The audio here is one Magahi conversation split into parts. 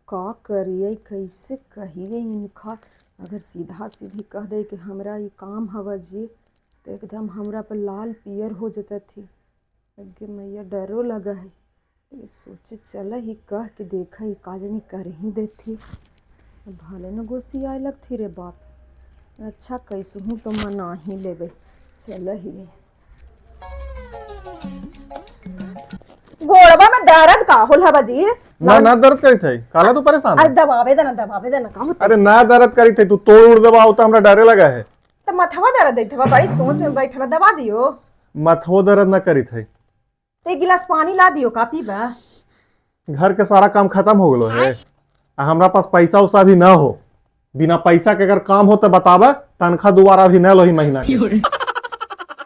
का करियै, कैसे कहियै इनका। अगर सीधा सीधी कह दे कि हमरा ई काम हवा जी, तो एकदम हमरा पर लाल पियर हो जतथी। अगे मैया, डरो लगा है। सोचे चल ही कह के देख ही, का जानी कर ही देथी, भले न गोसियाए लगथी रे बाप। अच्छा, कैसहूँ तो मना ही लेबै। चल ही। गोड़वा में दर्द का होल हवा जी? ना ना, दर्द करी थे काला तू परेशान अरे है? दबावे देना, दबावे देना, का होता? अरे ना, दर्द करी थे, तू तोड़ उड़ दबाओ तो हमरा डरे लगा है। तो मथवा दर्द देत हवा, बड़ी सोच में बैठल, दबा दियो। मथवो दर्द ना करी थे। तो एक गिलास पानी ला दियो, का पीबा? घर के सारा काम खत्म हो गलो है आ हमरा पास पैसा उसा भी ना हो। बिना पैसा के अगर काम हो तो बतावा, तनख्वाह दोबारा भी ना लोही महीना के।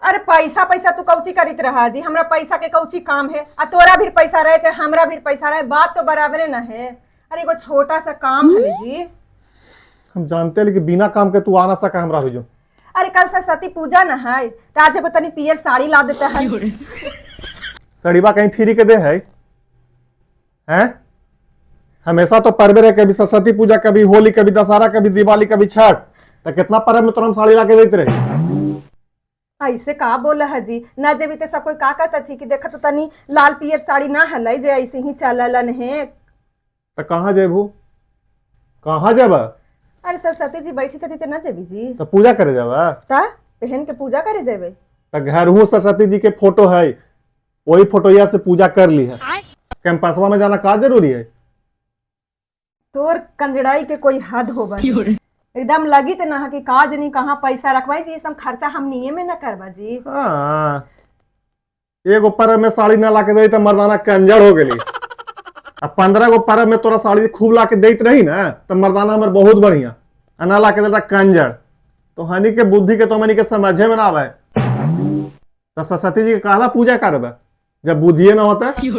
अरे पैसा पैसा तू कौची करित रहा जी? हमरा पैसा के कौची काम है? आ तोरा भी पैसा रहे चाहे हमरा भी पैसा रहे, बात तो बराबरे न है। अरे एगो छोटा सा काम है जी। हम जानते हैं कि बिना काम के तू आ ना सका हमरा भेजो। अरे कल सरस्वती पूजा न है, तो आज एगो तनी पियर साड़ी ला देता है। सड़ीबा कहीं फ्री के दे है हैं? हमेशा तो पर्व रहे, कभी सरस्वती पूजा, कभी होली, कभी दशहरा, कभी दिवाली, कभी छठ, तो कितना पर्व में तो हम साड़ी ला के देते रहे। ऐसे का बोला है जी? ना जेबी ते सब कोई का कहता थी कि देखा तो तनी लाल पियर साड़ी ना हलै जे ऐसे ही चललन है। तो कहाँ जेबू, कहाँ जेब? अरे सरस्वती जी बैठी थी ते ना जेबी जी? तो पूजा करे जाब? ता पहन के पूजा करे जेबे। तो घर हूँ सरस्वती जी के फोटो है, वही फोटोया से पूजा कर ली है। कैंपसवा में जाना का जरूरी है? तोर कंजड़ाई के कोई हद होबा। एकदम लगी ते ना कि काज नहीं, कहाँ पैसा रखवाई जी? सब खर्चा हम निये में न करबा जी। हाँ, एगो पर्व में साड़ी ना ला के दे तो मर्दाना कंजर हो गेली, आ 15 गो पर्व में तोरा साड़ी खूब ला के देत रही ना तो मर्दाना हमर बहुत बढ़िया, आ ना ला के देता कंजर। तो हनी के बुद्धि के तो हमनी के समझे में ना आवे। तो सरस्वती जी के कहला पूजा करबे जब बुद्धिए ना होता। के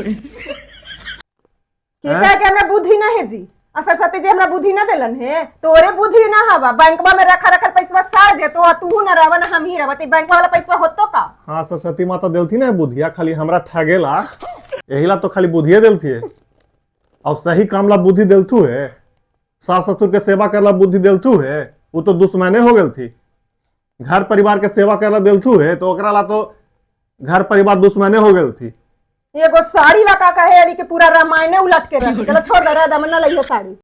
कहे के हमरा बुद्धि ना है जी? आ सरस्वती जी हमरा बुद्धि ना देलन है? तोरे बुद्धि ना हवा, बैंकवा में रखा रखल पैसवा सार जे तो, आ तू ना रहवा ना हम ही रहवा, ते बैंकवा वाला पैसवा होतो का? हाँ, सरस्वती माता देलथी ना बुद्धिया खाली हमरा ठगेला, यही ला तो खाली बुद्धिए देलथी है। और सही काम ला बुद्धि देलथू है? सास ससुर के सेवा करला बुद्धि देलथू है? वो तो दुश्मने हो गेल थी। घर परिवार के सेवा करला देलथू है? तो ओकरा ला तो घर परिवार दुश्मने हो गेल थी। एगो साड़ी ला का कहे अली के पूरा रामायण उलट के रख। चलो छोड़ दे, दमन ना लइहो साड़ी।